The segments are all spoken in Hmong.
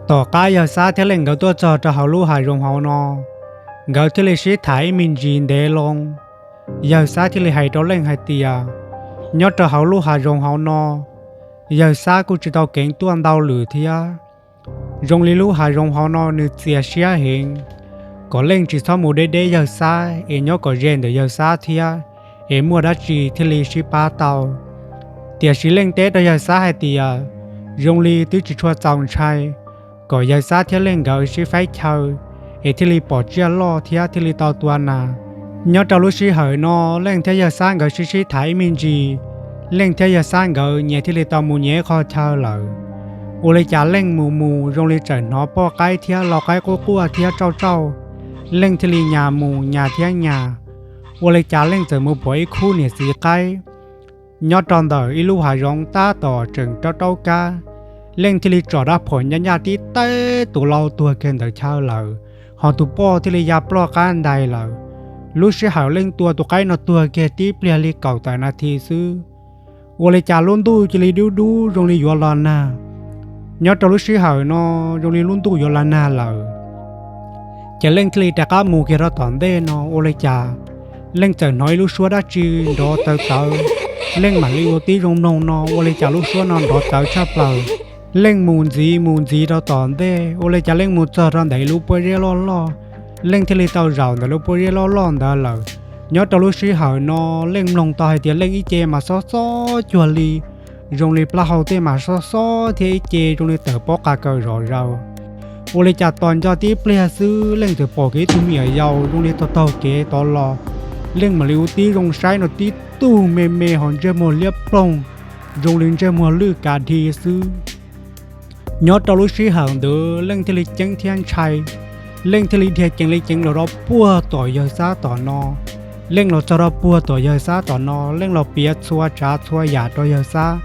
Tom qab yawg Xab thiab Leej nkawd tuaj txog rau hauv lub hav zoov hauv no, nkawd thiaj li sib tham ib me ntsis ntev loo. Yawg Xab thiaj li hais rau Leej hais tias, nyob rau hauv lub hav zoov hauv no, yawg Xab kuj tsis tau keev tuaj ntau lwm thiab. Zoo li lub hav zoov hauv no nws txias siab heev, kom Leej tsis txhob mus deb deb yawg Xab es nyob kom ze ntawm yawg Xab thiab, es muaj dab tsi thiaj li sib pab tau. Tiam sis Leej teb rau yawg Xab hais tias, zoo li twb tsis tshua txaus ntshai, kom yawg Xab thiab Leej nkawd sib faib chaw, es thiaj li pom tsiaj loj thiab thiaj li tau tua nas. Nyob rau lub sij hawm no, Leej thiab yawg Xab nkawd sib sib tham ib me ntsis, Leej thiab yawg Xab nkawd nyias thiaj li tau mus nyias ib qho chaw lawm. Ua li cas Leej mus mus zoo li txawm hnov poj qaib thiab lau qaib quaj quaj thiab tsauj tsauj, Leej thiaj li nyas mus nyas thiab nyas, ua li cas Leej txawm mus pom ib khub niam txiv qaib nyob rau ntawm ib lub hav zoov tab tom tseem raub raub kab. Leej thiaj li tsom rab phom ncaj ncaj tib teb tus lau tuag kiag ntawm chaw lawm, ho tus poj thiaj li ya ploj qab ntais lawm. Lub sij hawm Leej tua tus qaib no tuag kiag tib pliag li kaum tawm nas this xwb, ua li cas lub ntuj cia li dub dub zoo li yuav los nag. Nyob rau lub sij hawm no zoo li lub ntuj yuav los nag lawm, ces Leej thiaj li rov qab mus kiag rau tom ntej no, ua li cas Leej txawm hnov ib lub suab dab tsi nrov txawv txawv. Leej mam li ua tib zoo mloog no, ua li cas lub suab no nrov txawv tshaj plaws. Leej mus ntxiv mus ntxiv rau tom ntej, ua li cas Leej mus txog rau ntawm ib lub pob zeb loj loj, Leej thiaj li tau zaum ntawm lub pob zeb loj loj ntawd lawm. Nyob rau lub sij hawm no, Leej mloog tau hais tias Leej ib ce mas xob xob cuag li, zoo li plaub hau tej mas xob xob thiab ib ce zoo li tawm pob qa kaws zom zaws. Ua li cas tos nco tib pliag xwb, Leej txawm pom kiag ib tug me nyuam yaus zoo li taug taug kev tod los. Leej mam li ua tib zoo saib no tib tug me me ho ntsej muag liab ploog, zoo li ntsej muag lwj kav dhi xwb. Nyob rau lub sij hawm ntawd Leej thiaj li ceeb thiab ntshai. Leej thiaj li dhia ceev li ceev los rau puag tom yawg Xab tom no. Leej los txog rau puag tom yawg Xab tom no, Leej los piav txhua tsav txhua yam rau yawg Xab.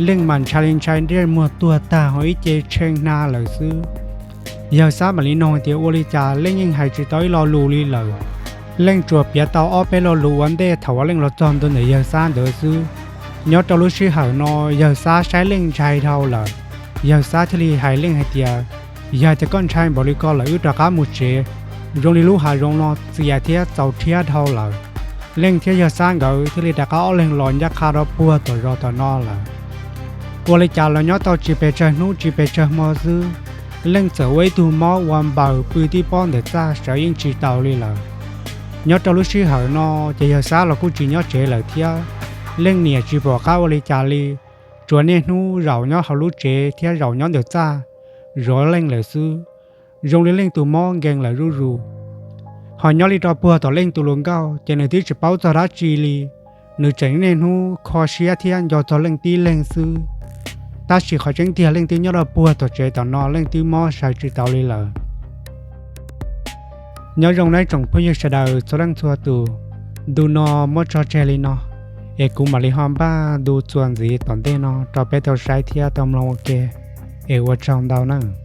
Leej mas ntshai li ntshai ntsej muag tuag tag ho ib ce tshee hna lawm xwb. Yawg Xab mam li noog tias ua li cas Leej yeej hais tsis tau ib lo lus li lawm. Leej tsuas piav tau ob peb lo lus ua ntej thaum uas Leej los txog ntua ntawm yawg Xab ntawd xwb. Nyob rau lub sij hawm no, yawg Xab saib Leej ntshai dhau lawm. Yawg Xab thiaj li hais Leej hais tias, yog tias koj ntshai npaum li ko lawm wb rov qab mus tsev, zoo li lub hav zoov no txias thiab txaus rhiab dhau lawm. Leej thiab yawg Xab nkawd thiaj li rov qab ob leeg los ncaj qha rau puag tom zos tom no lawm. Ua li cas los nyob tau tsis pes tsawg hnub tsis pes tsawg hmo xwb, Leej txawm ua ib tug mob ua npaws pw tib pob ntawm txaj sawv yeej tsis taus li lawm. Nyob rau lub sij hawm no, ces yawg Xab los kuj tsis nyob tsev lawm thiab. Leej niam tsis pom qab ua li cas li, tsuas niaj hnub zaum nyob hauv lub tsev thiab zaum nyob ntawm txaj zov Leej lawm xwb. Zoo li Leej tus mob nkees lawm zuj zus. Ho nyob li rau puag tom Leej tus hluas nkauj ces nws twb tsis paub txog dab tsi li, nws tseem niaj hnub kho siab thiab nco txog Leej tib leeg xwb. Tab sis qhov tseeb tiag Leej twb nyob rau puag tom tsev tom no, Leej twb mob sawv tsis tau li lawm. Nyob zoo nawb tsoom phooj ywg sawv daws txhua leej txhua tus, ntu no muab tso tseg li no, es kuv mam li ho npaj ntu txuas ntxiv tom ntej no rau peb tau saib thiab tau mloog ua ke, es ua tsaug ntau nawb.